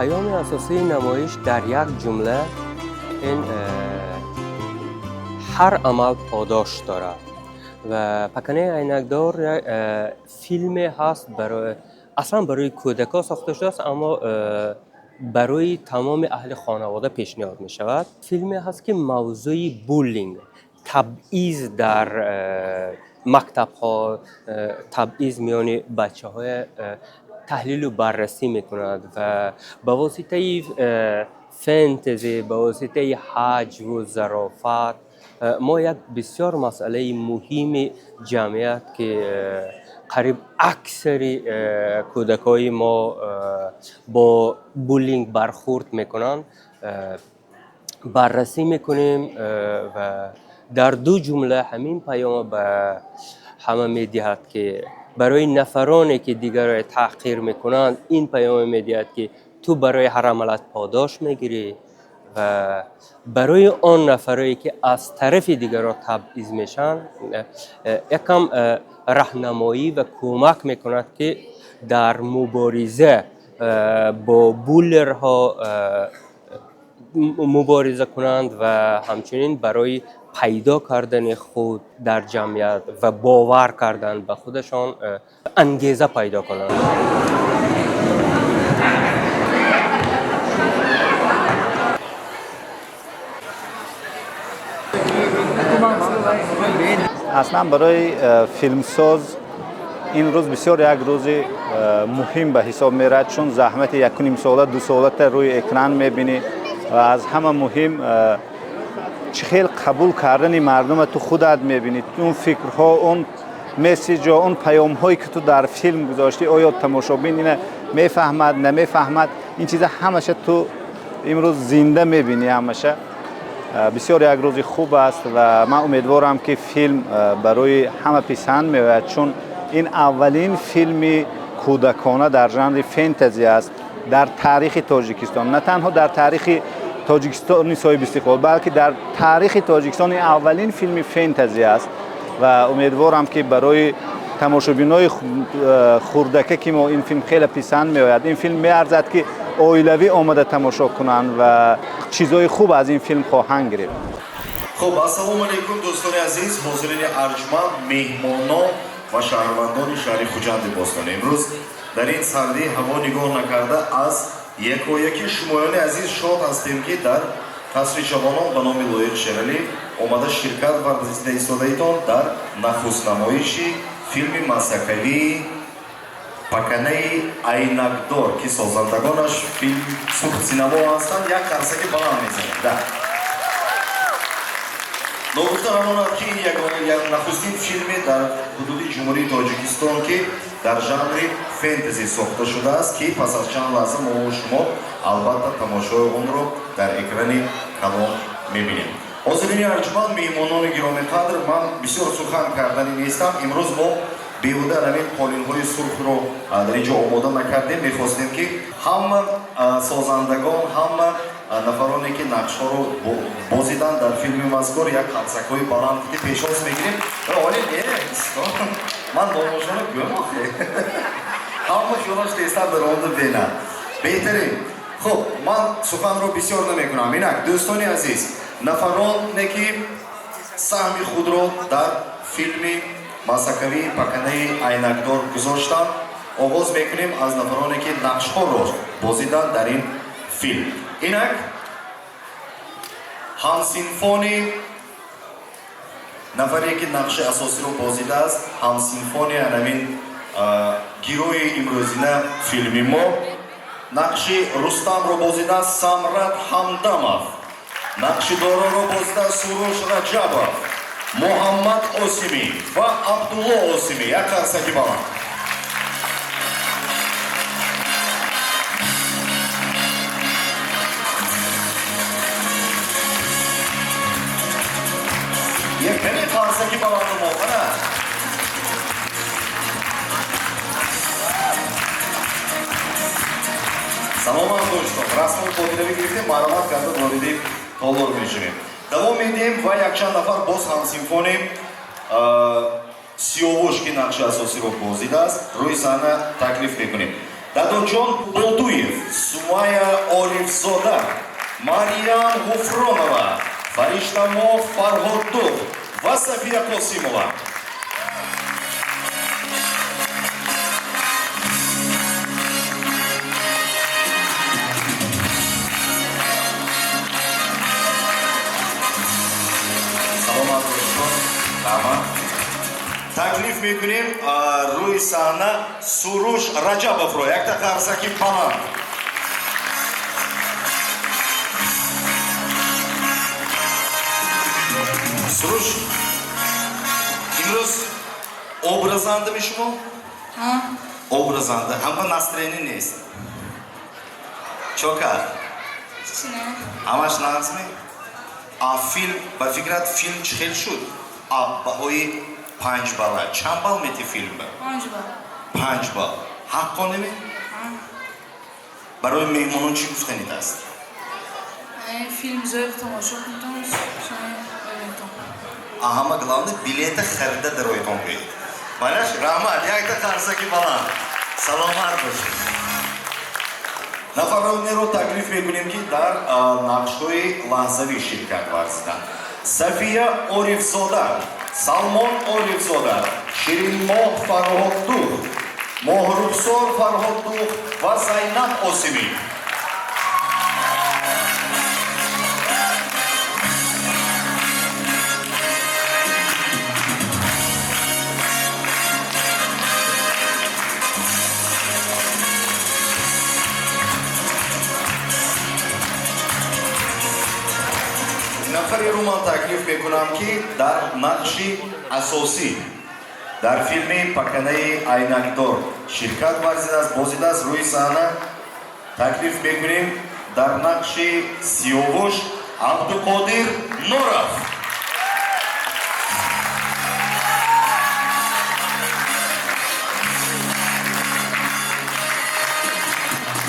Паёми асосии намоиш дар як ҷумла ин ҳар амал подош дорад ва Паканаи айнакдор филме ҳаст барои аслан барои кӯдакҳо сохта шудааст, аммо барои тамоми аҳли хонавода пешниҳод мешавад. Филме ҳаст, ки мавзӯи буллинг, табъиз дар мактабҳо, табъиз миёни бачаҳоя таҳлилу баррасӣ мекунад ва ба воситаи фэнтези, ба воситаи ҳаҷву зарофат мо як бисёр масъалаи муҳими ҷамъият, ки қариб аксари кӯдакҳои мо бо буллинг бархӯрд мекунанд, баррасӣ мекунем ва дар ду ҷумла ҳамин паёма ба ҳама медиҳад, ки барои нафароне, ки дигарро таҳқир мекунанд, ин паёма медиҳад, ки ту барои ҳар амалат подош мегирӣ ва барои он нафарое, ки аз тарафи дигарро табъиз мешаванд, якам раҳнамоӣ ва кӯмак мекунад, ки дар мубориза бо буллерҳо мубориза кунанд ва ҳамчунин барои пайдо кардани худ дар ҷамъият ва бовар кардан ба худашон ангеза пайдо кунанд. Аслан барои филмсоз ин рӯз бисёр як рӯзи муҳим ба ҳисоб меравад, чун заҳмати якунимсола, дусолата рӯи экран мебинӣ ва аз ҳама муҳим чӣ хел қабул кардани мардума ту худат мебинӣ. Он фикрҳо, он мессиҷҳо, он паёмҳое, ки ту дар филм гузоштӣ, оё тамошобин ина мефаҳмад, намефаҳмад, ин чиза ҳамаша ту имрӯз зинда мебинӣ. Ҳамаша бисёр як рӯзи хуб аст ва ман умедворам, ки филм барои ҳама писанд меояд, чун ин аввалин филми кӯдакона дар жанри фэнтези аст дар таърихи Тоҷикистон. На танҳо дар таърихи Тоҷикистони соҳибистиқлол, балки дар таърихи Тоҷикистон ин аввалин филми фэнтези аст ва умедворам, ки барои тамошобинои хурдака, ки мо ин филм хеле писанд меояд. Ин филм меарзад, ки оилавӣ омада тамошо кунанд ва чизҳои хуб аз ин филм хоҳанд гирифт. Хуб, ассалому алайкум, дӯстони азиз, ҳозирини арҷманд, меҳмонон ва шаҳрвандони шаҳри Хуҷанди бостон. Имрӯз дар ин сардии ҳаво нигоҳ накарда, аз якояки шумоёни азиз шод ҳастем, ки дар қасри ҷавонон ба номи Лоиқ Шералӣ омада ширкат варзида истодаитон дар нахустнамоиши филми масакавии Паканаи айнакдор, ки созандагонаш филм Сурх Синамо ҳастанд. Як қарсаки баланд мезанем. Да, ногуфта намонад, ки ин ягона нахустин филме дар ҳудуди Ҷумҳурии Тоҷикистон, ки дар жанри фэнтези сохта шудааст, ки пас аз чанд лаҳза мо шумо албатта тамошои онро дар экрани калон мебинем. Ҳозирини арҷманд, меҳмонони гиромиқадр, ман бисёр сухан карданӣ нестам. Имрӯз мо беҳуда ҳамин қолинҳои сурхро дар ин ҷо омода накардем. Мехостем, ки ҳама созандагон, ҳама нафароне, ки нақшҳоро бозиданд дар филми мазкур, як қарсакҳои баланд ки пешвоз мегирем. Оле, не, ман номошоно гӯям охе, ҳама хиёлаш тезтар даромада бинад беҳтарин. Хуб, ман суханро бисёр намекунам. Инак, дӯстони азиз, нафароне, ки саҳми худро дар филми масакавии Паканаи айнакдор гузоштанд, оғоз мекунем аз нафароне, ки нақшҳоро бозиданд дар ин филм. Инак, ҳамсинфони нафаре, ки нақши асосиро бозидааст, ҳамсинфони анамин герои имрӯзина филми мо, нақши Рустамро бозидааст Самрат Ҳамдамов, нақши Дороро бозидааст Суруш Раҷабов, Муҳаммад Осимӣ ва Абдулло Осимӣ. Як қарсаки баланд. Якани қарсаки баланду мо, ана. Саломат бошед. Расму хотиравӣ гирифтем, маълумот карда вориди толор мешавем. Давом медиҳем ва якчанд нафар боз ҳамсинфони Сиёвуш, ки нақши асосиро бозидааст, рӯи саҳна таклиф мекунем. Дадоҷон Болдуев, Сумая Орифзода, Мариям Ғуфронова, Фариштамо Фарҳоддух ва Сафия Қосимова. Саломат бошед, раҳмат. Таклиф мекунем рӯи саҳна Суруш Раҷабовро. Якта қарсаки баланд. Суруш, имрӯз образандами шумо? Образанда. Ҳама настроение нест. Чо кард? Ҳамаш нағзме? А филм, ба фикрат, филм чӣ хел шуд? А баҳои 5 балла. Чанд балл мети филмба? 5 балл. 5 балл. Ҳаққонеме? Барои меҳмонон чӣ гуфтанид аст? Филм зоеб тамошо кунтон, бибинтон. А ҳама главное билета харида дароитон гӯед. Манаш раҳмат, якта қарсаки баланд. Саломат бошед. Нафаронеро таклиф мекунем, ки дар нақшҳои лаҳзавӣ ширкат варзиданд. Сафия Орифзода, Салмон Орифзода, Ширинмоҳ Фарҳоддух, Моҳрухсор Фарҳоддух ва Зайнаб Осимӣ. Нафареро ман таклиф мекунам, ки дар нақши асосӣ дар филми «Паканаи айнакдор» ширкат варзидааст, бозидааст. Рӯи саҳна таклиф мекунем дар нақши Сиёвуш Абдуқодир Нуров.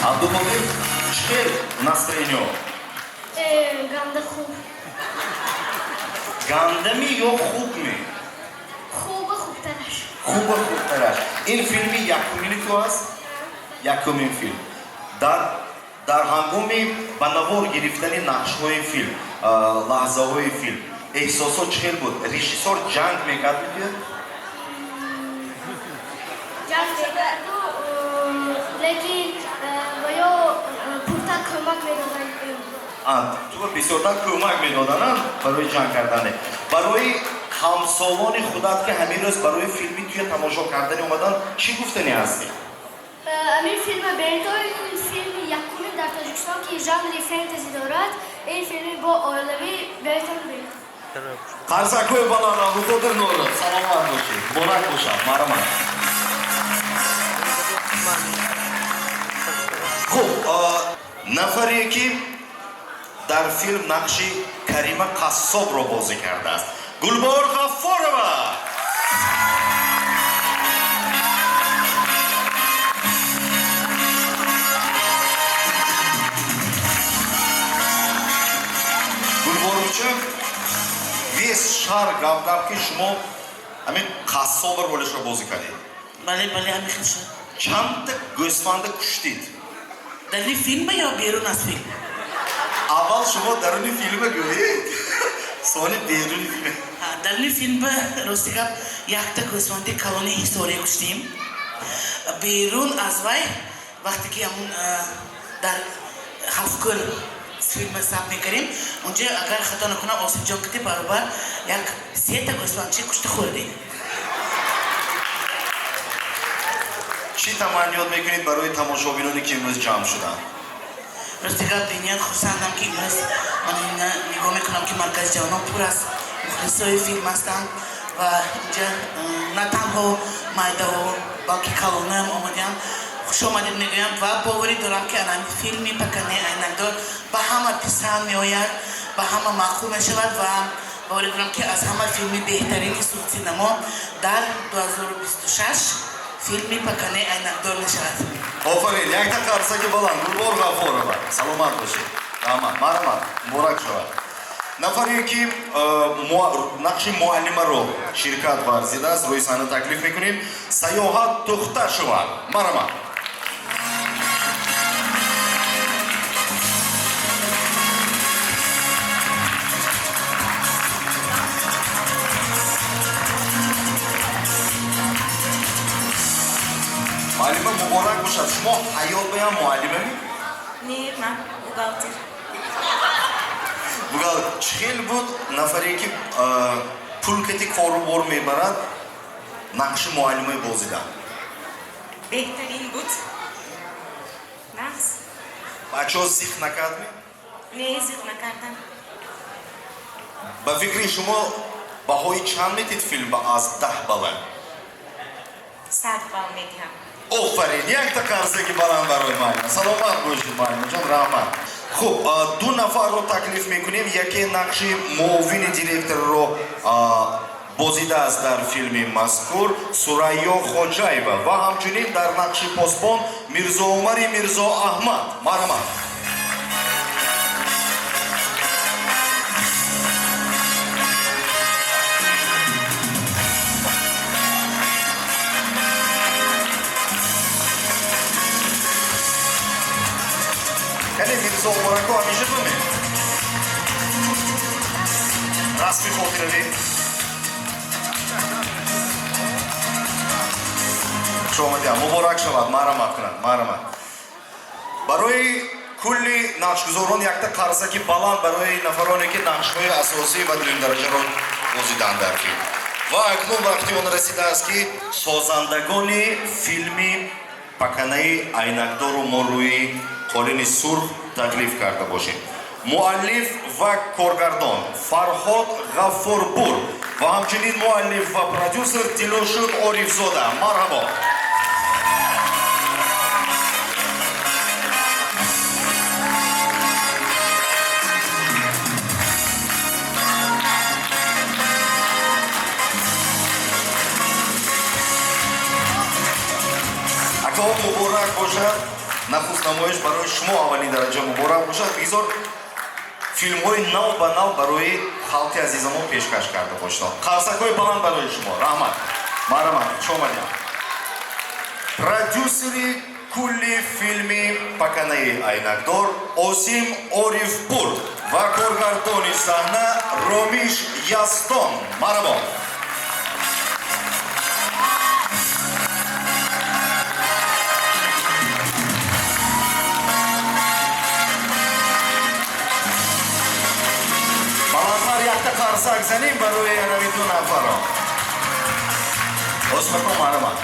Абдуқодир, чӣ хел настроение? Ганда хуб. Гандами ё хубми? Хуба хубтараш. Хуба хубтараш. Ин филми якумини ту аст? Якумин филм. Дар ҳангоми ба навор гирифтани нақшҳои филм, лаҳзаҳои филм, эҳсосот чӣ хел буд? Режиссёр ҷанг мекард, мегӯяд? Ҷанг мекарду, лекин ва ё пуртар кӯмак медоданд. Ту бисёртар кӯмак медодананд барои ҷанг кардане. Барои ҳамсолони худат, ки ҳамин рӯз барои филми туя тамошо кардани омаданд, чӣ гуфтанӣ ҳастӣ? Ҳамин филма бето, ин филми якумин дар Тоҷикистон, ки жанри фэнтези дорад, ин филми бо оилавӣ беҳтар бинед. Қарсакҳои баланд, Абдуқодир Нуров, саломат бошед, муборак бошад, марҳамат. Хуб, нафаре ки дар филм нақши Карима Қассобро бозӣ кардааст, Гулбаҳор Ғаффорова. Гулбаҳорча, весь шаҳр гап гап, ки шумо ҳамин қассобро ролашро бозӣ кардед. Бале, бале, ҳамин хел шуд. Чандта гӯсфанда куштид? Дар ин филм ё берун аз филм? Аввал шумо даруни филма гӯед, сони беруни филм. Дар ин филм, рости гап, якта гӯсфанди калони Ҳисория куштем. Берун аз вай, вақте ки ҳамун дар Ҳафткӯл филма сабт мекардем, унҷа, агар хато накунам, Осимҷон кити баробар як сета гӯсфандчи кушта хӯрдем. Чӣ таманниёт мекунед барои тамошобиноне, ки имрӯз ҷамъ шуданд? Рости гап, бениҳоят хурсандам, ки имрӯз ман ина нигоҳ мекунам, ки маркази ҷавонон пур аз мухлисои филм ҳастанд ва инҷа на танҳо майдаҳо, балки калонаам омадаанд. Хуш омадед мегӯям ва боварӣ дорам, ки ана филми «Паканаи айнакдор» ба ҳама писанд меояд, ба ҳама маъқул мешавад ва боварӣ дорам, ки аз ҳама филми беҳтарини Суғдсинамо дар 2026 филми «Паканаи айнакдор» мешавад. Офарин, якта қарсаки баланд, Гулбор Ғаффорова, саломат бошед, раҳмат, марҳамат, муборак шавад. Нафаре ки нақши муаллимаро ширкат варзидааст, рӯи саҳна таклиф мекунем, Саёҳат Тӯхташова, марҳамат. Муаллима, муборак бошад. Шумо ҳаёт баям муаллимами? Не, ман бухгалтер. Бухгалтер. Чӣ хел буд нафаре ки пул кати кору бор мебарад, нақши муаллимаи бозидан? Беҳтарин буд. Нағз. Бачаҳо зиқ накардми? Не, зиқ накардам. Ба фикри шумо баҳои чанд метид филм аз 10 балла? 100 балл медиҳам. Офарин, якта қарзаки баланд барои муаллима. Саломат бошед, муаллимаҷон, раҳмат. Хуб, ду нафарро таклиф мекунем. Яке нақши муовини директорро бозидааст дар филми мазкур, Сурайё Хоҷаева, ва ҳамчунин дар нақши посбон Мирзоумари Мирзо Аҳмад. Марҳамат. Кане, Мирзо Умарако ҳамеша буме? Расми хотиравӣ. Хуш омадиам, муборак шавад, марҳамат кунанд, марҳамат. Барои кулли нақшгузорон якта қарзаки баланд барои нафароне ки нақшҳои асосӣ ва дуюмдараҷаро бозиданд дар филм. Ва акнун вақти он расидааст, ки созандагони филми Паканаи айнакдору мо рӯи қолини сурх таклиф карда бошем. Муаллиф ва коргардон Фарҳод Ғаффорпур ва ҳамчунин муаллиф ва продюсер Дилошуд Орифзода. Марҳабо. Акаҳо, муборак бошад. Нахуст намоиш барои шумо аввалин дараҷа муборак бошад. Бигзор филмҳои нав ба нав барои халқи азизамон пешкаш карда бошед. Қарсакҳои баланд барои шумо. Раҳмат. Марҳамат, хуш омадед. Продюсери кулли филми Паканаи айнакдор Осим Орифпур ва коргардони саҳна Ромиш Ястон. Марҳабо. Баландтар якта қарсак занем барои анави ду нафаро. Осмако, марҳамат.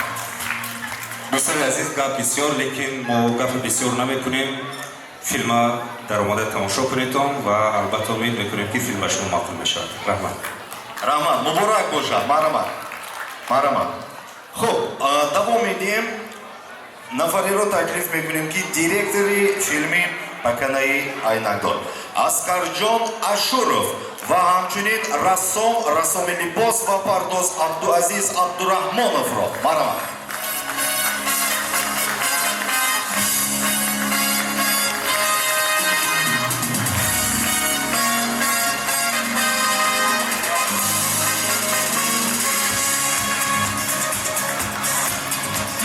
Дӯстони азиз, гап бисёр, лекин мо гапи бисёр намекунем. Филма даромада тамошо кунедтон ва албатта умед мекунем, ки филм ба шумо маъқул мешавад. Раҳмат. Раҳмат, муборак бошад. Марҳамат, марҳамат. Хуб, давом медиҳем. Нафареро таклиф мекунем, ки директори филми Паканаи айнакдор Асқарҷон Ашуров ва ҳамчунин рассом, рассоми либос ва пардоз Абдуазиз Абдураҳмоновро. Марҳамат.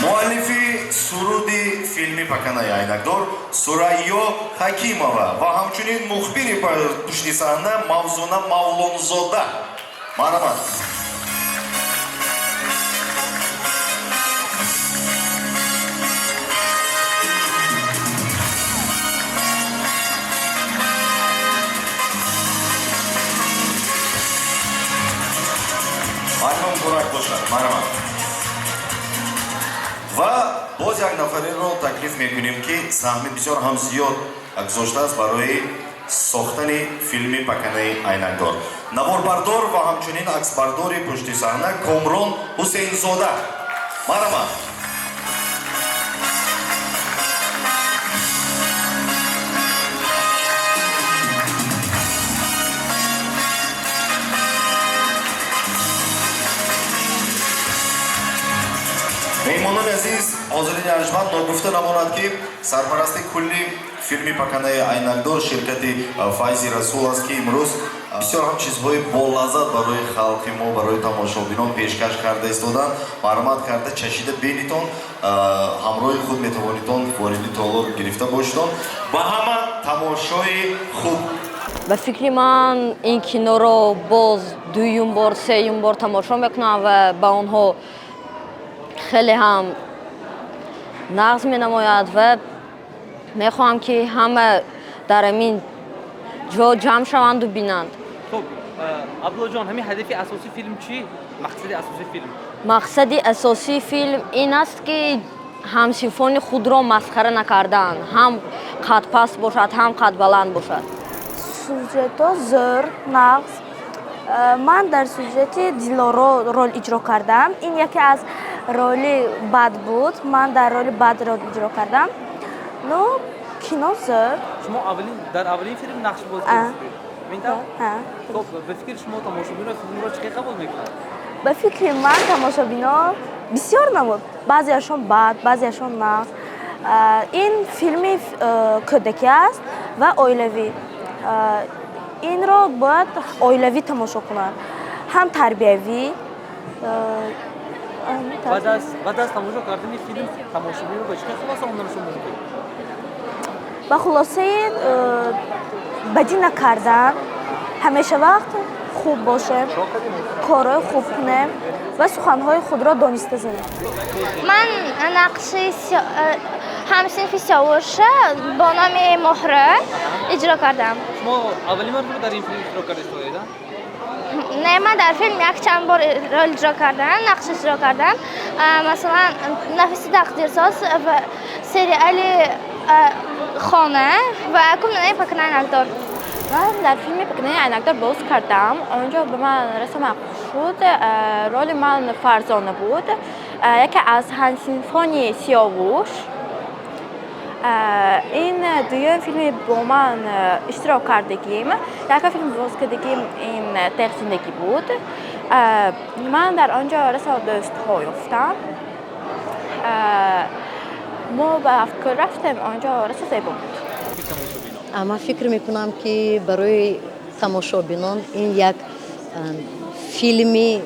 Муаллифи суруди филми Паканаи айнакдор Сурайё Ҳакимова ва ҳамчунин мухбири пушти саҳна Мавзуна Мавлонзода. Марҳамат. Марҳамат, муборак бошад. Марҳамат. Ва боз як нафареро таклиф мекунем, ки саҳми бисёр ҳам зиёд гузоштааст барои сохтани филми Паканаи айнакдор, наворбардор ва ҳамчунин аксбардори пушти саҳна Комрон Ҳусейнзода. Марҳамат. Меҳмонони азиз, ҳозирини арҷманд, ногуфта намонад, ки сарпарасти кулли филми Паканаи айнакдор ширкати Файзи Расул аст, ки имрӯз бисёр ҳам чизҳои болаззат барои халқи мо, барои тамошобинон пешкаш карда истоданд. Марҳамат карда чашида бинитон, ҳамроҳи худ метавонитон вориди толор гирифта бошедон. Ба ҳама тамошои хуб. Ба фикри ман, ин киноро боз дуюм бор, сеюм бор тамошо мекунам ва ба онҳо хеле ҳам Нағз менамояд ва мехоҳам, ки ҳама дар ҳамин ҷо ҷамъ шаванду бинанд. Хуб, Абдуллоҷон, ҳамин ҳадафи асосии филм чӣ? Мақсади асосии филм? Мақсади асосии филм ин аст, ки ҳамсинфони худро масхара накардан, ҳам қадпаст бошад, ҳам қадбаланд бошад. Сюжето зӯр, нағз. Ман дар сюжети Дилоро рол иҷро кардам. Ин яке аз роли бад буд. Ман дар роли бад рол иҷро кардам. Ну, кино зӯр. Шумо аввалин дар аввалин филм нақш бозӣ А. кардед, ҳамин тавр? Ҳа. Хуб, ба фикри шумо, тамошобино филмро чӣ хел қабул мекунанд? Ба фикри ман, тамошобино бисёр набуд, баъзеашон бад, баъзеашон нағз. Ин филми кӯдакӣ аст ва оилавӣ. Инро бояд оилавӣ тамошо кунанд, ҳам тарбиявӣ. Баъд аз тамошо кардани филм тамошобинро ба чӣ хел хулоса омаданашон мумкин? Ба хулосаи бадӣ накардан, ҳамеша вақт хуб бошем, корҳои хуб кунем ва суханҳои худро дониста занем. Ман нақши ҳамсинфи Сиёвуша бо номи Моҳра иҷро кардам. Шумо аввалин маротиба дар ин филм иштирок карда истодаед? Не, ман дар филм якчанд бор рол иҷро кардам, нақш иҷро кардам. Масалан, Нафиси тақдирсоз ва сериали Хона ва Кумнаи Пакнаи Айнакдор. Ман дар филми Пакнаи Айнакдор боз кардам. Он ҷо ба ман расо маъқул шуд. Роли ман Фарзона буд, яке аз ҳамсинфони Сиёвуш. Ин дуюм филми бо ман иштирок кардагим. Якум филм боз кардагим ин Теғ зиндагӣ буд. Ман дар он ҷо расо дӯстҳо ёфтам. Мо ба Ҳафткӯл рафтем, он ҷо расо зебо буд. Ман фикр мекунам, ки барои тамошобинон ин як филми,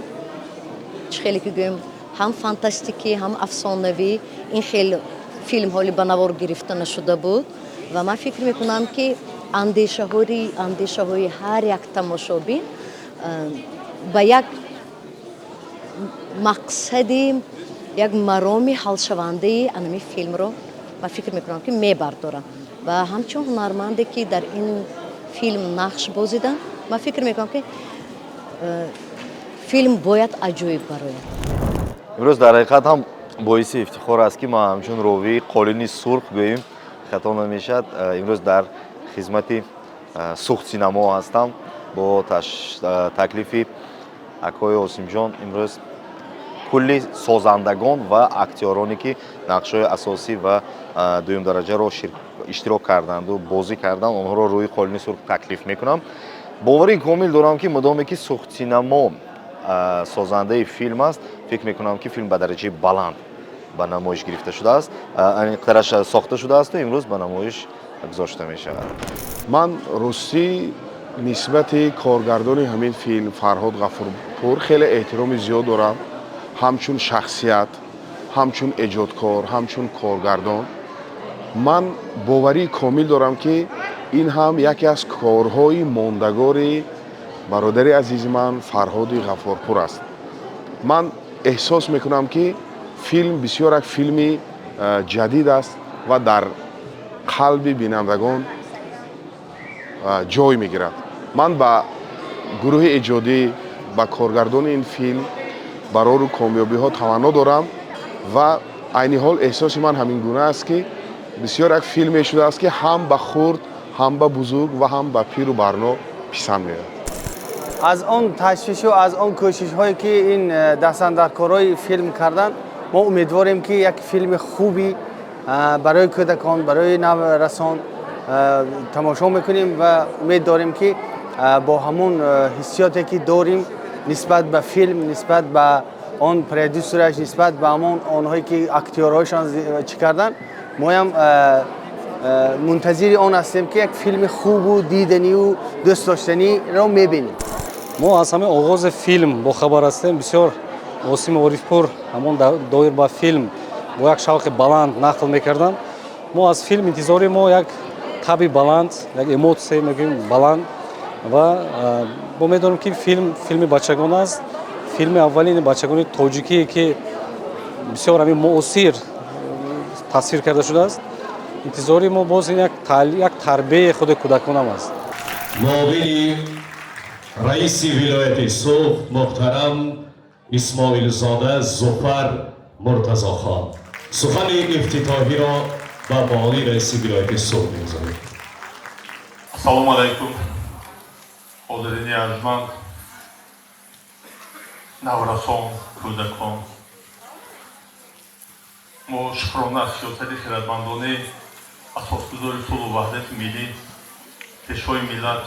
чӣ хеле ки гӯем, ҳам фантастикӣ, ҳам афсонавӣ. Ин хел филм ҳоли ба навор гирифта нашуда буд ва ман фикр мекунам, ки андешаҳои ҳар як тамошобин ба як мақсади, як мароми ҳалшавандаи анами филмро, ман фикр мекунам, ки мебардорам. Ва ҳамчун ҳунарманде, ки дар ин филм нақш бозидам, ман фикр мекунам, ки филм бояд аҷоиб барояд. Имрӯз дар ҳақиқат ҳам боиси ифтихор аст, ки ман ҳамчун ровии Қолини сурх гӯем, хато намешавад, имрӯз дар хизмати Суғд Синамо ҳастам. Бо таклифи акои Осимҷон имрӯз кулли созандагон ва актёроне, ки нақшҳои асосӣ ва дуюмдараҷаро иштирок карданду бозӣ карданд, онҳоро рӯи қолини сурх таклиф мекунам. Боварии комил дорам, ки мудоме ки Суғд Синамо созандаи филм аст, фикр мекунам, ки филм ба дараҷаи баланд ба намоиш гирифта шудааст, аниқтараш сохта шудаасту имрӯз ба намоиш гузошта мешавад. Ман ростӣ нисбати коргардони ҳамин филм, Фарҳод Ғафурпур, хеле эҳтироми зиёд дорам, ҳамчун шахсият, ҳамчун эҷодкор, ҳамчун коргардон. Ман боварии комил дорам, ки ин ҳам яке аз корҳои мондагори бародари азизи ман Фарҳоди Ғаффорпур аст. Ман эҳсос мекунам, ки филм бисёр як филми ҷадид аст ва дар қалби бинандагон ҷой мегирад. Ман ба гурӯҳи эҷодӣ, ба коргардони ин филм барору комёбиҳо таманно дорам ва айни ҳол эҳсоси ман ҳамин гуна аст, ки бисёр як филме шудааст, ки ҳам ба хурд, ҳам ба бузург ва ҳам ба пиру барно писанд меояд. Аз он ташвишу аз он кӯшишҳое, ки ин дастандаркорҳои филм карданд, мо умедворем, ки як филми хуби барои кӯдакон, барои наврасон тамошо мекунем ва умед дорем, ки бо ҳамон ҳиссиёте, ки дорем нисбат ба филм, нисбат ба он продюсераш, нисбат ба ҳамон онҳое, ки актёрҳояшон чӣ карданд, моям мунтазири он ҳастем, ки як филми хубу диданию дӯстдоштаниро мебинем. Мо аз ҳамин оғози филм бохабар ҳастем. Бисёр Осими Орифпур ҳамон доир ба филм бо як шавқи баланд нақл мекарданд. Мо аз филм интизори мо як таби баланд, як эмоция мегӯем, баланд. Ва мо медонем, ки филм филми бачагон аст, филми аввалини бачагони тоҷикие, ки бисёр ҳамин муосир. Тасвир карда шудааст. Интизори мо боз ин як тарбияи худи кӯдаконам аст. Муовини раиси вилояти Суғд муҳтарам Исмоилзода Зуфар Муртазохон сухани ифтитоҳиро ба муовини раиси вилояти Суғд мегузорем. Ассалому алайкум, ҳозирини арҷманд, наврасон, кӯдакон. Мо шукрона аз сиёсати хирадмандонаи асосгузори сулҳу ваҳдати миллӣ, Пешвои миллат,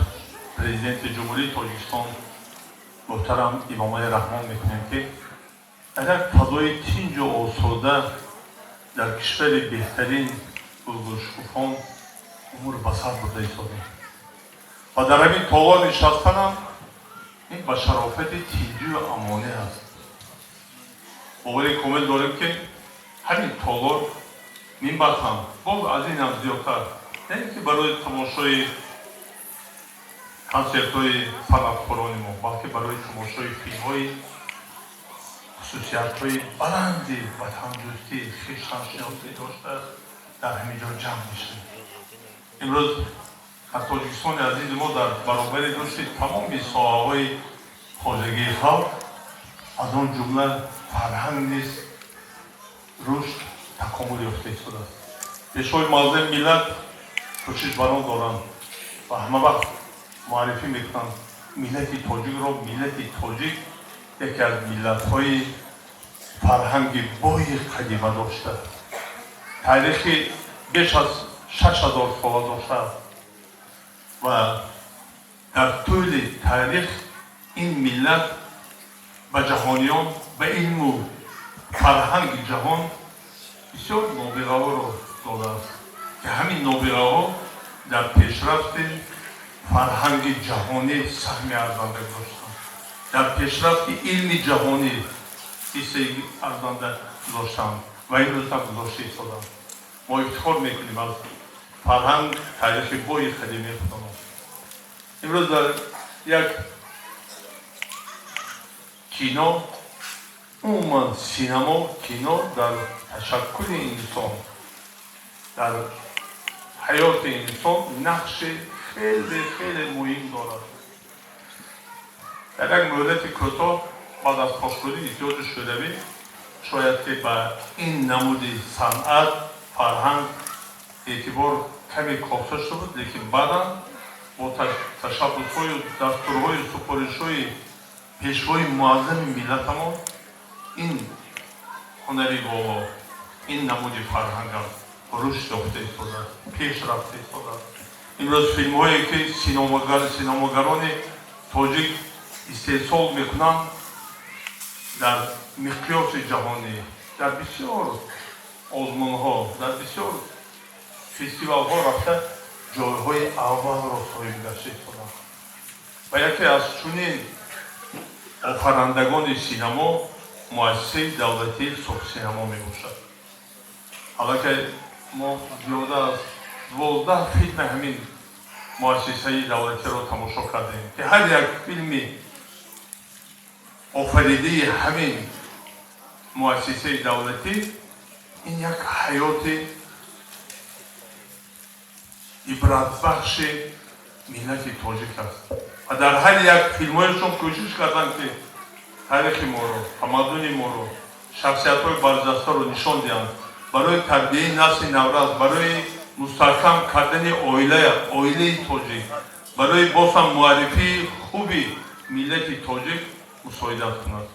Президенти Ҷумҳурии Тоҷикистон муҳтарам Имомалӣ Раҳмон мекунем, ки дар як фазои тинҷу осуда, дар кишвари беҳтарин, гулгулшукуфон умр ба сар бурда истодем ва дар ҳамин толор нишастанам ин ба шарофати тинҷию амонӣ аст. Бовари комил дорем, ки ҳамин толор минбаъд ҳам боз аз ин ҳам зиёдтар на ин ки барои тамошои консертҳои санъаткорони мо, балки барои тамошои филмҳои хусусиятҳои баланди ватандӯстӣ, хештаншиносӣ дошта дар ҳамин ҷо ҷамъ мешавем. Имрӯз дар Тоҷикистони азизи мо дар баробари рушди тамоми соҳаҳои хоҷагии халқ, аз он ҷумла фарҳанг низ рушд, такомул ёфта истодааст. Пешвои муаззами миллат кӯшиш бар он доранд ва ҳамавақт муаррифӣ мекунанд миллати тоҷикро: миллати тоҷик яке аз миллатҳои фарҳанги бои қадима дошта, таърихи беш аз 6000 сола доштааст ва дар тӯли таърих ин миллат ба ҷаҳониён, ба илму фарҳанги ҷаҳон бисёр нобиғаҳоро додааст, ки ҳамин нобиғаҳо дар пешрафти фарҳанги ҷаҳонӣ саҳми арзанда гузоштанд, дар пешрафти илми ҷаҳонӣ ҳиссаи арзанда гузоштанд ва имрӯз ҳам гузошта истоданд. Мо ифтихор мекунем аз фарҳанг, таърихи бои қадимии худамон. Имрӯз дар як кино, умуман синамо, кино дар ташаккули инсон, дар ҳаёти инсон нақши хеле хеле муҳим дорад. Дар як муҳлати кӯтоҳ баъд аз пошхӯрии Иттиҳоди Шӯравӣ шояд ки ба ин намуди санъат, фарҳанг эътибор каме коста шуда буд, лекин баъдан бо ташаббусҳою дастурҳою супоришҳои Пешвои муаззами миллатамон ин ҳунари воло, ин намуди фарҳангам рушд ёфта истодааст, пеш рафта истодааст. Имрӯз филмҳое ки синамогарони тоҷик истеҳсол мекунанд, дар миқёси ҷаҳонӣ, дар бисёр озмунҳо, дар бисёр фестивалҳо рафта, ҷойҳои аввалро соҳиб гашта истоданд ва яке аз чунин офарандагони синамо муассисаи давлатии Суғдсинамо мебошад. Аллакай мо зиёда аз 12 филми ҳамин муассисаи давлатиро тамошо кардем, ки ҳар як филми офаридаи ҳамин муассисаи давлатӣ ин як ҳаёти ибратбахши миллати тоҷик аст ва дар ҳар як филмҳояшон кӯшиш карданд, ки таърихи моро, тамаддуни моро, шахсиятҳои барҷастаро нишон диҳанд, барои тарбияи насли наврас, барои мустаҳкам кардани оилаи тоҷик, барои боз ҳам муаррифии хуби миллати тоҷик мусоидат кунад.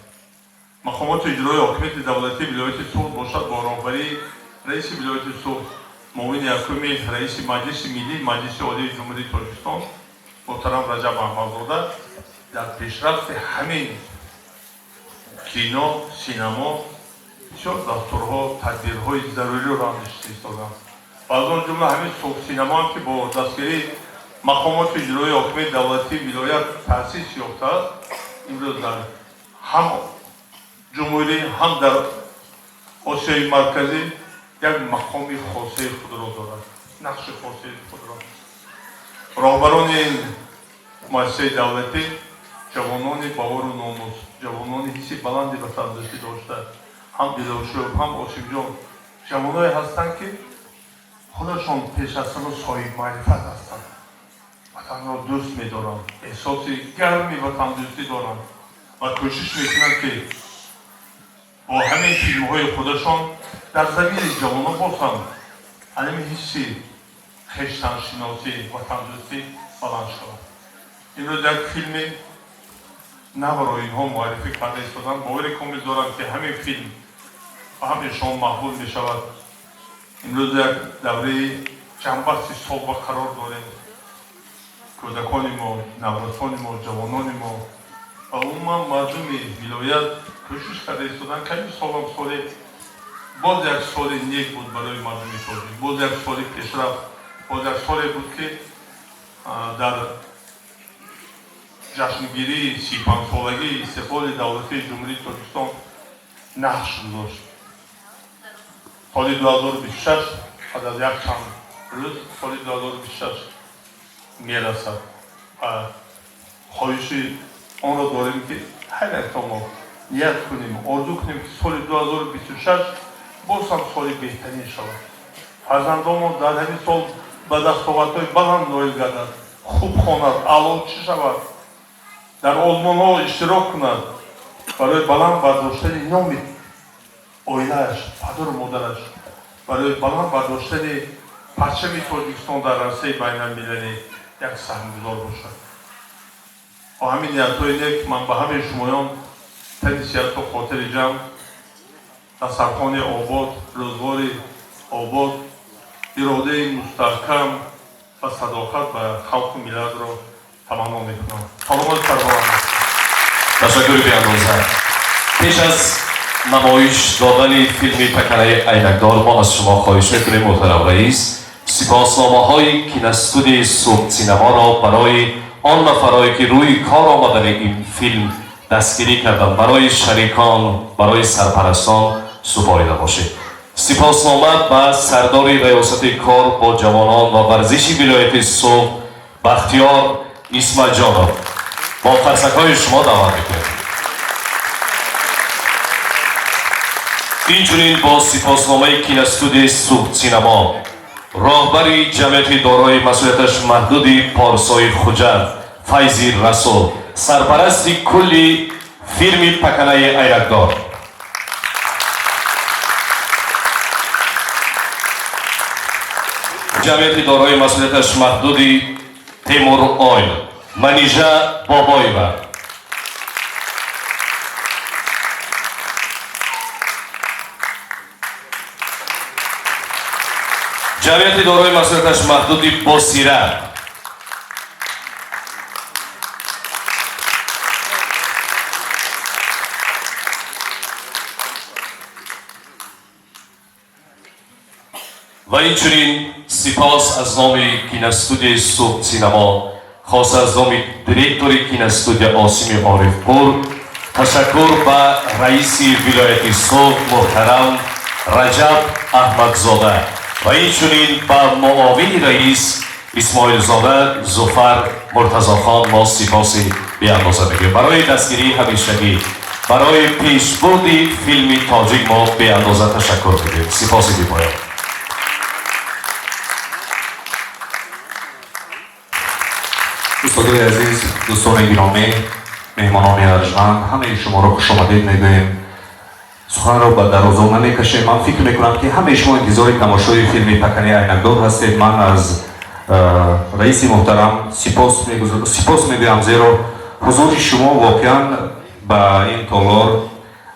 Мақомоти иҷроии ҳокимияти давлатии вилояти Суғд бошад, бо роҳбарии раиси вилояти Суғд, муовини якуми раиси Маҷлиси Миллӣ Маҷлиси Олии Ҷумҳурии Тоҷикистон муҳтарам Раҷаб Аҳмадзода дар пешрафти ҳамин кино, синамо бисёр дастурҳо, тадбирҳои заруриро андешида истоданд ва аз он ҷумла ҳамин Суғдсинамоам, ки бо дастгирии мақомоти иҷроии ҳокимияти давлатии вилоят таъсис ёфтааст, имрӯз дар ҳам ҷумҳурӣ, ҳам дар Осиёи Марказӣ як мақоми хосаи худро дорад, нақши хосаи худро. Роҳбарони ин муассисаи давлатӣ ҷавонони бавору номус, ҷавонони ҳисси баланди ватандӯстӣ дошта, ҳам Дилошӯб, ҳам Осимҷон. Ҷавоное ҳастанд, ки худашон пеш аз ҳама соҳибмаърифат ҳастанд, ватанро дӯст медоранд, эҳсоси гарми ватандӯстӣ доранд ва кӯшиш мекунанд, ки бо ҳамин филмҳои худашон дар замири ҷавонон боз ҳам ҳамин ҳисси хештаншиносӣ, ватандӯстӣ баланд шавад. Имрӯз як филми навро инҳо муаррифӣ карда истоданд. Бовари комил дорам, ки ҳамин филм ба ҳамаи шумо маҳбуб мешавад. Имрӯз як давраи ҷанбасти сол ба қарор дорем. Кӯдакони мо, наврасони мо, ҷавонони мо ва умуман мардуми вилоят кӯшиш карда истоданд, ки ҳамин солам соли боз як соли нек буд барои мардуми тоҷик, боз як соли пешрафт, боз як соле буд, ки дар ҷашнгирии 35-солагии истиқлоли давлатии Ҷумҳурии Тоҷикистон нақш гузошт. Соли 2026, пас аз як чанд рӯз соли 2026 мерасад ва хоҳиши онро дорем, ки ҳар якто мо ният кунем, орзу кунем, ки соли 2026 боз ҳам соли беҳтарин шавад, фарзандонмон дар ҳамин сол ба дастовардҳои баланд ноил гардад, хуб хонад, аълочӣ шавад, дар озмунҳо иштирок кунад, барои баланд бардоштани номи оилааш, падару модараш, барои баланд бардоштани парчами Тоҷикистон дар арсаи байналмилалӣ як саҳмгузор бошад. Бо ҳамин ниятҳои нек ман ба ҳамаи шумоён тани сиҳату хотири ҷамъ, дастархони обод, рӯзғори обод, иродаи мустаҳкам ва садоқат ба халқу миллатро таманно мекунам. Саломату сарбаланд. Ташаккури беандоза. Пеш аз намоиш додани филми «Паканаи айнакдор» мо аз шумо хоҳиш мекунем, муҳтарам раис, сипосномаҳои киностудияи Суғд Синаморо барои он нафарое, ки рӯи кор омадани ин филм дастгирӣ карданд, барои шарикон, барои сарпарастон супорида бошед. Сипоснома ба сардори раёсати кор бо ҷавонон ва варзиши вилояти Суғд Бахтиёр Исмаҷонов. Бо қарсакҳои шумо даъват мекунем. Инчунин бо сипосномаи киностудияи Суғд Синамо роҳбари ҷамъияти дорои масъулияташ маҳдуди Порсои Хуҷанд Файзи Расул, сарпарасти кулли филми «Паканаи айнакдор». Ҷамъияти дорои масъулияташ маҳдуди Темур Ойл, Манижа Бобоева. Ҷамъияти дорои масъулияташ маҳдуди Босира. Ва инчунин сипос аз номи киностудияи Суғд Синамо, хоса аз номи директори киностудия Осими Орифпур, ташаккур ба раиси вилояти Суғд муҳтарам Раҷаб Аҳмадзода ва инчунин ба муовини раис Исмоилзода Зуфар Муртазохон мо сипоси беандоза мегӯем. Барои дастгирии ҳамешагӣ, барои пешбурди филми тоҷик мо беандоза ташаккур мегӯем. Сипоси бепоён. Устодои азиз, дӯстони гиромӣ, меҳмонони арҷманд, ҳамаи шуморо хушомадед мегӯем. Суханро ба дарозо намекашем. Ман фикр мекунам, ки ҳамаи шумо интизори тамошои филми «Пакани айнакдор» ҳастед. Ман аз раиси муҳтарам сипос мегӯям, зеро ҳузури шумо воқеан ба ин толор,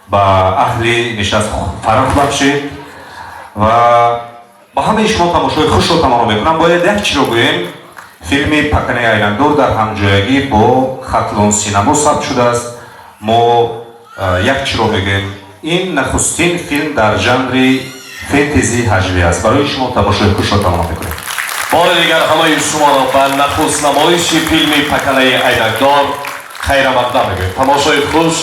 ба аҳли нишаст фараҳ бахшид ва ба ҳамаи шумо тамошои хушро таманно мекунам. Бояд як чиро гӯем: филми «Пакани айнакдор» дар ҳамҷоягӣ бо Хатлон Синамо сабт шудааст. Мо як чиро мегӯем: ин нахустин филм дар жанри фентези ҳаҷвӣ аст. Барои шумо тамошои хушро таманно мекунем. Бори дигар ҳамаи шуморо ба нахуст намоиши филми «Паканаи айнакдор» хайрамақдам мегӯем. Тамошои хуш.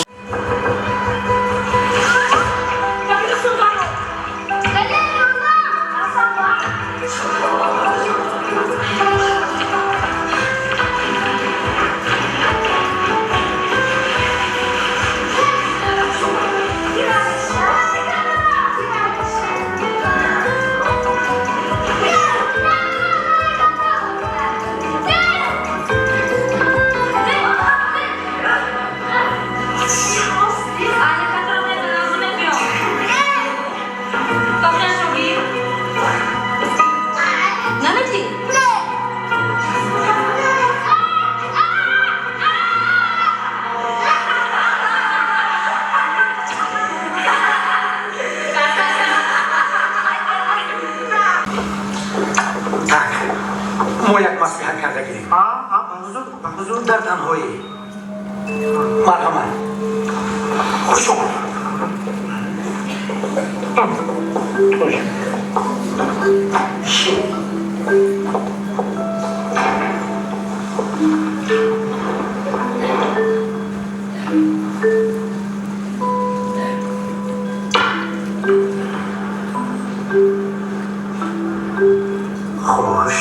Хуш,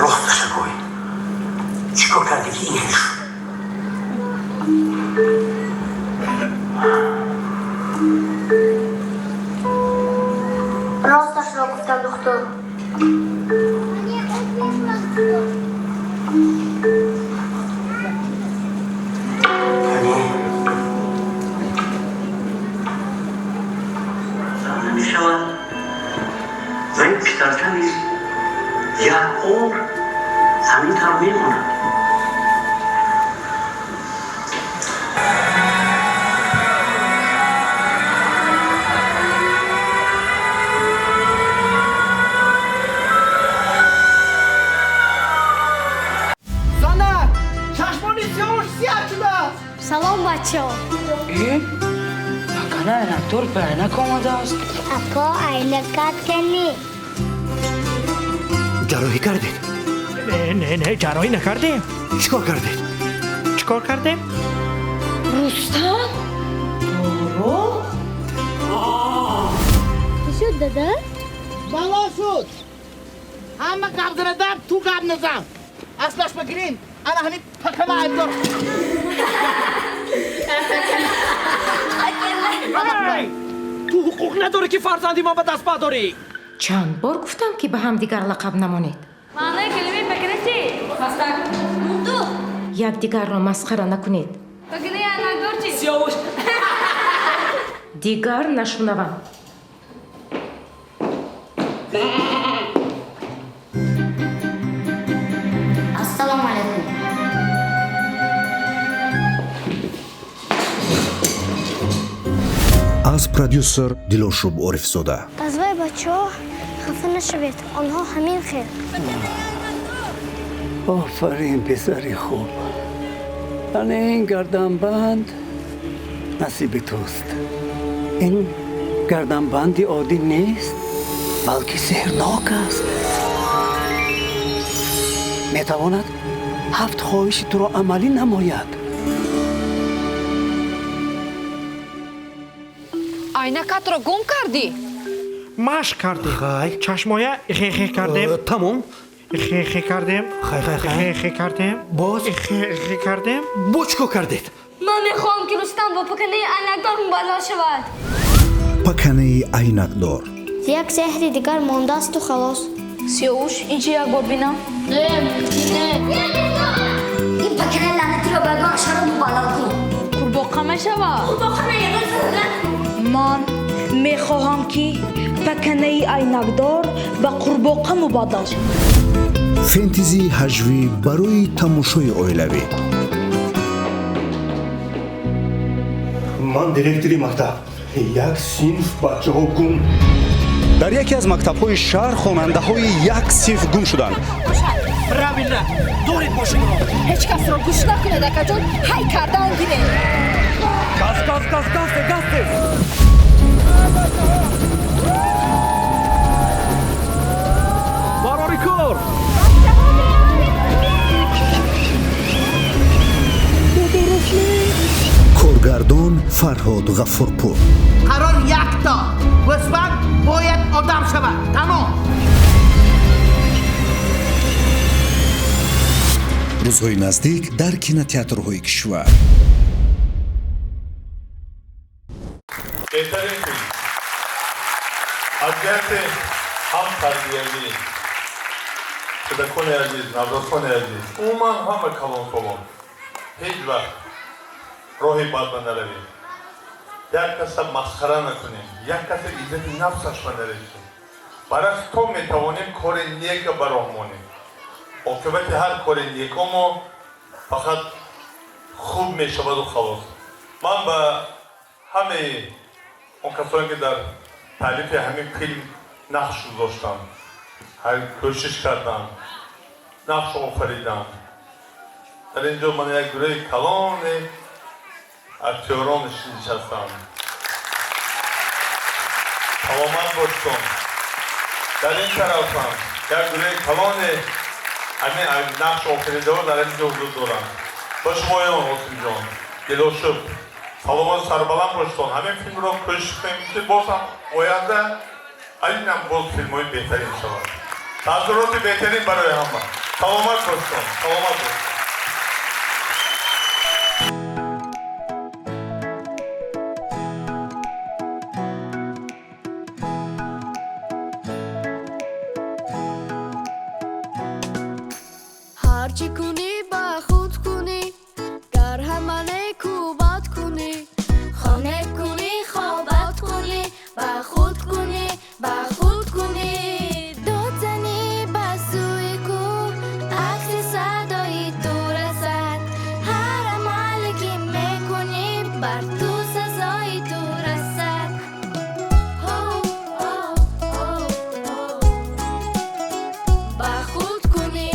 росташа гӯй, чӣ кор кардӣ ки ин хел шуд? Росташро гуфтам, духтур. Намешавад ва ин писарча низ як умр ҳамин тавр мемонад. Занак, чашмони Сиёвуш сиёҳ шудааст. Салом, бачаҳо. Э, пакана айнакдор ба айнак омадааст. Ако, айнакат кани. Ҷарроҳӣ кардед? Не, не, не, ҷарроҳӣ накардем. Чӣ кор кардед? Чӣ кор кардем? Рустам? Боро? Чӣ шуд, дада? Бало шуд. Ҳама гап занадам, ту гап назан. Аслаш бигирин, ана ҳамин пакана айбдор. Ту ҳуқуқ надорӣ, ки фарзанди ман ба даст бардорӣ. Чанд бор гуфтам, ки ба ҳамдигар лақаб намонед. Маънои калимаи пакана чи? Мастак. Мунду. Якдигарро масхара накунед. Паканаи айнакдор чи? Сиёвуш. Дигар нашунавам. Ассалому алайкум. Аз продюсер Дилошуб Орифзода. Аз вай, бачаҳо, хафа нашавед, онҳо ҳамин хел. Офарин, писари хуб. Ана ин гарданбанд насиби туст. Ин гарданбанди оддӣ нест, балки сеҳрнок аст. Метавонад ҳафт хоҳиши туро амалӣ намояд. Айнакатро гум кардӣ? Машқ кардем. Хай. Чашмоя хе-хе кардем. Тамом. Хе-хе кардем. Хай, хай, хай. Хе-хе кардем. Боз? Хе-хе кардем. Боз чӣ кор кардед? Ман мехоҳам, ки Рустам бо паканаи айнакдор мубаддал шавад. Паканаи айнакдор. Як сеҳри дигар мондаасту халос. Сиёвуш, ин чи, як бор бинам? Не, не. Ин паканаи лаънатиро ба ягон ҳашара мубаддал кун. Қурбоқа мешавад. Қурбоқа не, ягон зурга. Ман мехоҳам, ки паканаи айнакдор ба қурбоқа мубаддал шавад. Фэнтези ҳаҷвӣ барои тамошои оилавӣ. Ман директори мактаб. Як синф бачаҳо гум. Дар яке аз мактабҳои шаҳр хонандаҳои як синф гум шуданд. Правильно, доред мошинро. Ҳеҷ касро гӯш накунед, акаҷон, ҳай кардан гиред. Газ, газ, газ, газ, газ! Барори кор! Коргардон Фарҳод Ғафурпур. Қарор якто. Гӯсфанд бояд одам шавад. Тамом. Рӯзҳои наздик дар кинотеатрҳои кишвар. Беҳтарин филм аз ҷиҳати ҳам тарбиявӣ. Кӯдакони азиз, наврасони азиз, умуман ҳама калонсолон, ҳеҷ вақт роҳи бад ба наравем, як каса масхара накунем, як каса иззати нафсаш ба нарасем. Баръакс, то метавонем, кори нека ба роҳ монем. Оқибати ҳар кори неко мо фақат хуб мешаваду халос. Ман ба ҳамаи он касоне, ки дар таълифи ҳамин филм нақш гузоштанд, кӯшиш карданд, нақш офариданд, дар ин ҷо ман як гурӯҳи калоне Актёрон нишастанд. Саломат бошед. Дар ин тараф ҳам як гурӯҳи калоне ҳамин нақш офаридаҳо дар ин ҷо ҳузур доранд. Ба шумоён, Осимҷон, Дилошуб, саломат, сарбаланд бошед. Ҳамин филмро кӯшиш кунем, ки боз ҳам оянда аз инам боз филмҳои беҳтарин шавад. Таассуроти беҳтарин барои ҳама. Саломат бошед, саломат бошед. Ҳарчи кунӣ, ба худ кунӣ, гар ҳама неку бад кунӣ, хона кунӣ, хобат кунӣ, ба худ кунӣ, ба худ кунӣ. Дод занӣ ба сӯи кӯҳ, акси садои ту расад. Ҳар амале ки мекунӣ, бар ту сазои ту расад. Ба худ кунӣ.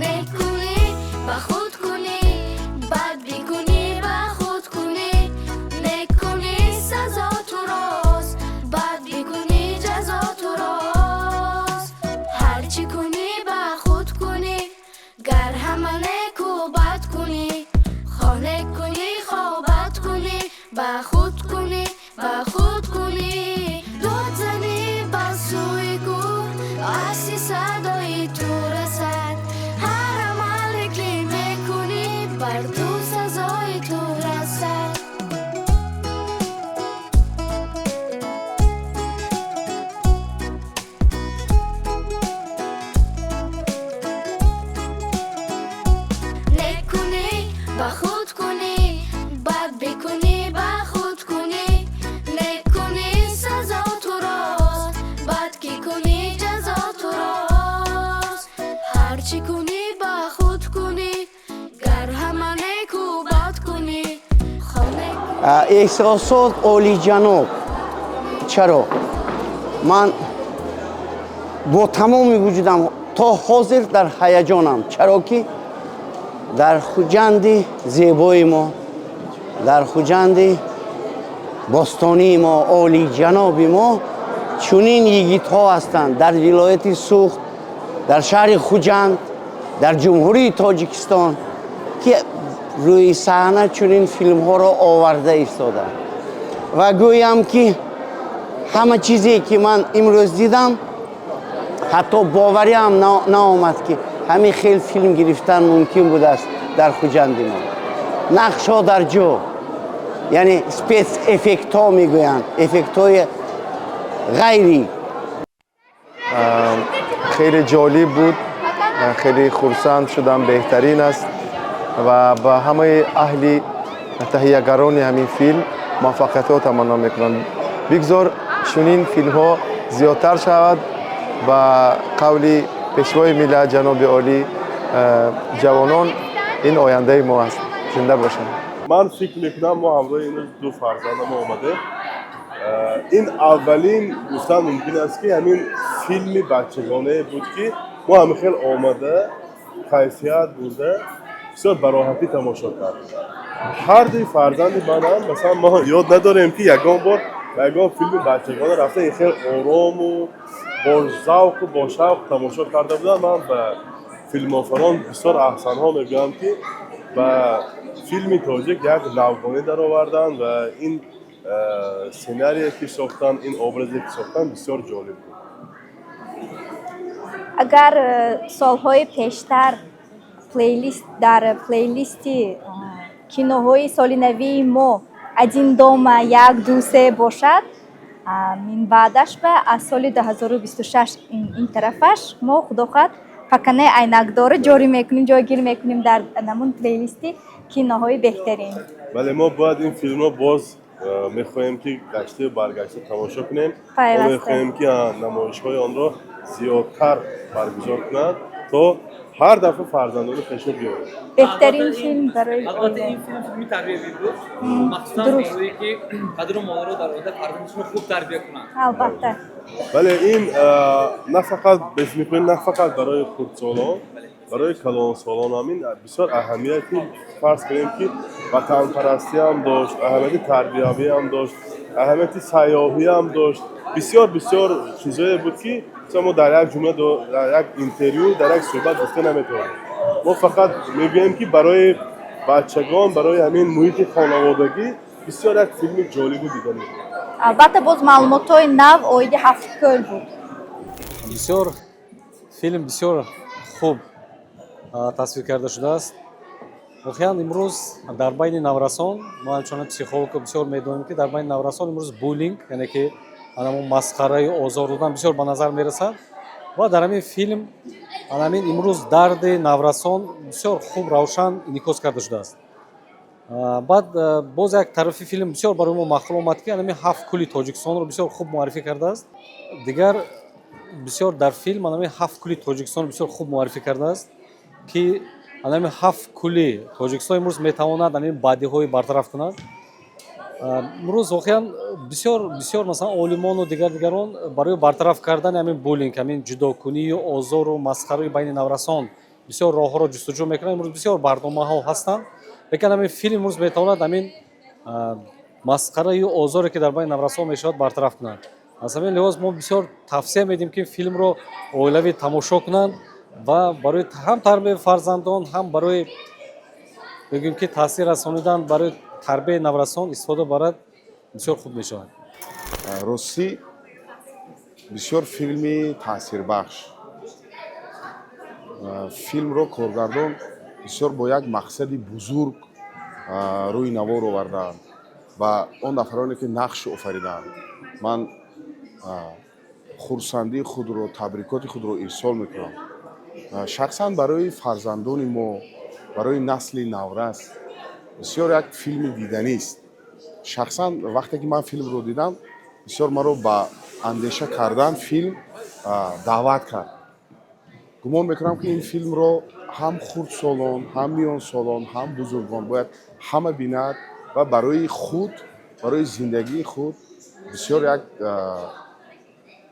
Некунӣ, ба худ кунӣ, бад бикунӣ, ба худ кунӣ. Некунӣ, сазо ту рост, бад бикунӣ, ҷазо ту рост. Ҳарчи кунӣ, ба худ кунӣ, гар ҳама неку бад кунӣ, хона кунӣ, хобат кунӣ, ба худ кунӣ, ба худ кунӣ. Дод занӣ ба сӯи кӯҳ, акси садои ту расад. Ҳар амале ки мекунӣ, бар ту сазои ту расад. Некунӣ, ба худ кунӣ, бад бикунӣ, ба худ кунӣ. Некунӣ, сазо ту рост, бад ки кунӣ, ҷазо ту рост. Ҳарчи кунӣ, ба худ кунӣ, гар ҳама неку бад кунӣ, хона. Эҳсосот олиҷаноб. Чаро ман бо тамоми вуҷудам то ҳозир дар ҳаяҷонам? Чаро ки дар Хуҷанди зебои мо, дар Хуҷанди бостонии мо, олиҷаноби мо чунин йигитҳо ҳастанд. Дар вилояти Суғд, дар шаҳри Хуҷанд, дар Ҷумҳурии Тоҷикистон, ки рӯи саҳна чунин филмҳоро оварда истоданд. Ва гӯям, ки ҳама чизе ки ман имрӯз дидам, ҳатто бовариам наомад, ки ҳамин хел филм гирифтан мумкин будааст дар Хуҷанди мо. Нақшҳо дар ҷо, яъне спецэффектҳо мегӯянд, эффектҳои ғайри Хеле ҷолиб буд, хеле хурсанд шудам, беҳтарин аст ва ба ҳамаи аҳли таҳиягарони ҳамин филм муваффақиятҳо таманно мекунам. Бигзор чунин филмҳо зиёдтар шавад. Ба қавли пешвои миллат, ҷаноби олӣ, ҷавонон ин ояндаи мо аст. Зинда бошанд. Ман фикр мекунам, мо ҳамроҳи имрӯз ду фарзанда мо омадем. Ин аввалин, гуфтан мумкин аст, ки ҳамин филми бачагонае буд, ки мо ҳамин хел омада, кайфият бурда, бисёр бароҳатӣ тамошо кардем. Ҳар дуи фарзанди манам, масалан, мо ёд надорем, ки ягон бор ба ягон филми бачагона рафта, ин хел орому бо завқу бо шавқ тамошо карда будам. Ман ба филмофарон бисёр аҳсанҳо мегӯям, ки ба филми тоҷик як навгонӣ дароварданд ва ин сценарие ки сохтанд, ин образе ки сохтанд, бисёр ҷолиб буд. Агар солҳои пештар плейлист, дар плейлисти киноҳои соли навии мо «Один дома» як, ду, се бошад, минбаъдаш ба аз соли 2026 ин тарафаш мо, худо хоҳад, «Паканаи айнакдорро ҷорӣ мекунем, ҷойгир мекунем дар намун плейлисти киноҳои беҳтарин. Бале, мо бояд ин филмро боз мехоҳем, ки гаштаю баргашта тамошо кунем. Мо Пайваста. мехоҳем, ки намоишҳои онро зиёдтар баргузор кунанд, то ҳар дафъа фарзандони хешро биёрем. Беҳтарин филм барои Албатта, оила. ин филм филми тарбиявӣ буд, махсусан барое ки падару модаро дар оянда фарзандашонро хуб тарбия кунанд. Албатта. Бале, ин на фақат, мекунем, на фақат барои хурдсолон. Барои калонсолон ҳам ин бисёр аҳамияти, фарз кунем, ки ватанпарастиам дошт, аҳамияти тарбиявиам дошт, аҳамияти сайёҳиам дошт. Бисёр бисёр чизое буд, ки мо дар як ҷумла, дар як интервю, дар як суҳбат гуфта наметавонем. Мо фақат мегӯем, ки барои бачагон, барои ҳамин муҳити хонаводагӣ бисёр як филми ҷолибу диданӣ. Албатта, боз маълумотҳои нав оиди Ҳафткӯл буд. Бисёр филм бисёр хуб тасвир карда шудааст. Воқеан, имрӯз дар байни наврасон, мо ҳамчунон психологҳо бисёр медонем, ки дар байни наврасон имрӯз буллинг, яъне ки анамон масхараю озор додан бисёр ба назар мерасад ва дар ҳамин филм анамин имрӯз дарди наврасон бисёр хуб, равшан инъикос карда шудааст. Баъд боз як тарафи филм бисёр барои мо маъқул омад, ки анами ҳафт кӯли Тоҷикистонро бисёр хуб муаррифӣ кардааст. Дигар бисёр дар филм анами ҳафт кӯли Тоҷикистонро бисёр хуб муаррифӣ кардааст, ки анами ҳафт кӯли Тоҷикистон имрӯз метавонад анами бадиҳои бартараф кунад. Имрӯз воқеан бисёр бисёр, масалан, олимону дигар дигарон барои бартараф кардани ҳамин буллинг, ҳамин ҷудокунию озору масхараи байни наврасон бисёр роҳҳоро ҷустуҷӯ мекунанд. Имрӯз бисёр барномаҳо ҳастанд, лекин ҳамин филм имрӯз метавонад ҳамин масхараю озоре, ки дар байни наврасон мешавад, бартараф кунад. Аз ҳамин лиҳоз мо бисёр тавсия медиҳем, ки филмро оилавӣ тамошо кунанд ва барои ҳам тарбияи фарзандон, ҳам барои, мегӯем, ки таъсир расонидан барои тарбияи наврасон истифода барад, бисёр хуб мешавад. Ростӣ, бисёр филми таъсирбахш. Филмро коргардон бисёр бо як мақсади бузург рӯи навор овардаанд ва он нафароне, ки нақш офаридаанд, ман хурсандии худро, табрикоти худро ирсол мекунам. Шахсан барои фарзандони мо, барои насли наврас бисёр як филми диданист. Шахсан вақте ки ман филмро дидам, бисёр маро ба андеша кардан филм даъват кард. Гумон мекунам, ки ин филмро ҳам хурдсолон, ҳам миёнсолон, ҳам бузургон бояд ҳама бинад ва барои худ, барои зиндагии худ бисёр як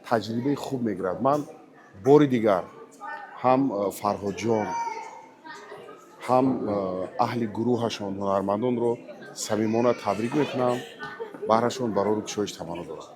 таҷрибаи хуб мегирад. Ман бори дигар ҳам Фарҳодҷон, ҳам аҳли гурӯҳашон, ҳунармандонро самимона табрик мекунам, баҳрашон барору кушоиш таманно дорам.